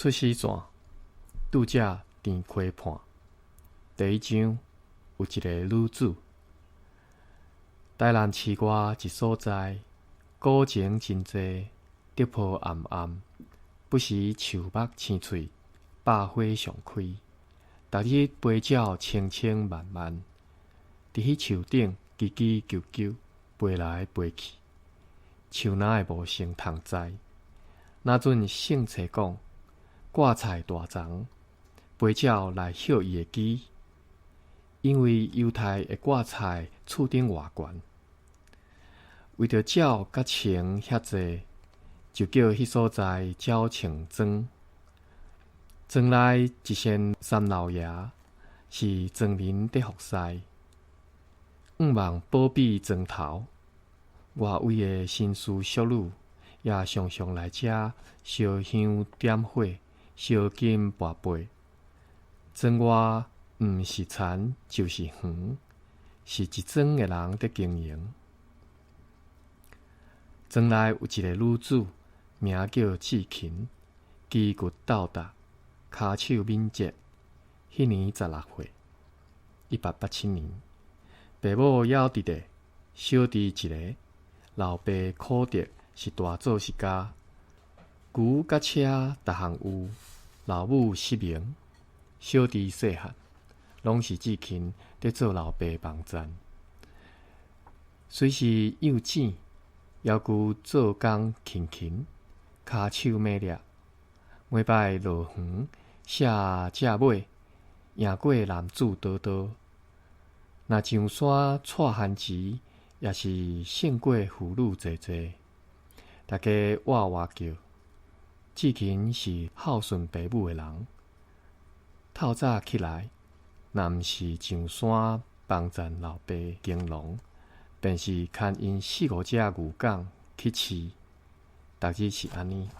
出死線，拄才甜溪畔。第一章有一個女子，台南市外一所在，古井真濟，竹坡暗暗，不時樹木青翠，百花常開。逐日飛鳥清清慢慢，佇彼樹頂吱吱啾啾飛來飛去，樹哪會無生蟲災？若準聖冊講，掛菜大欉，飛鳥來葉伊的枝，因為猶太的掛菜厝頂偌懸，為著鳥佮蟲遐濟，就叫彼所在鳥蟲莊。莊內一仙三老爺是莊民佇服侍，向望保庇莊頭。外圍的紳士淑女也常常來遮燒香點火、燒金跋杯。莊外毋是田就是園，是一莊的人佇經營。莊內有一个女子，名叫志勤，旗骨鬥達，跤手敏捷。彼年16歲，1887年，爸母猶佇咧，小弟一个，老爸苦德是大做事家，牛佮車逐項有，老母失明，小弟細漢，攏是志勤佇做老爸幫贊。雖是幼子，猶閣做工勤勤，跤手猛掠。每擺落園卸隻馬，贏過男子多多。若上山採番薯，也是勝過婦女濟濟。大家哇哇叫。志勤是孝順爸母的人。透早起來，若毋是上山幫贊老爸耕農，便是牽𪜶四五隻牛犅去飼。逐日是按呢。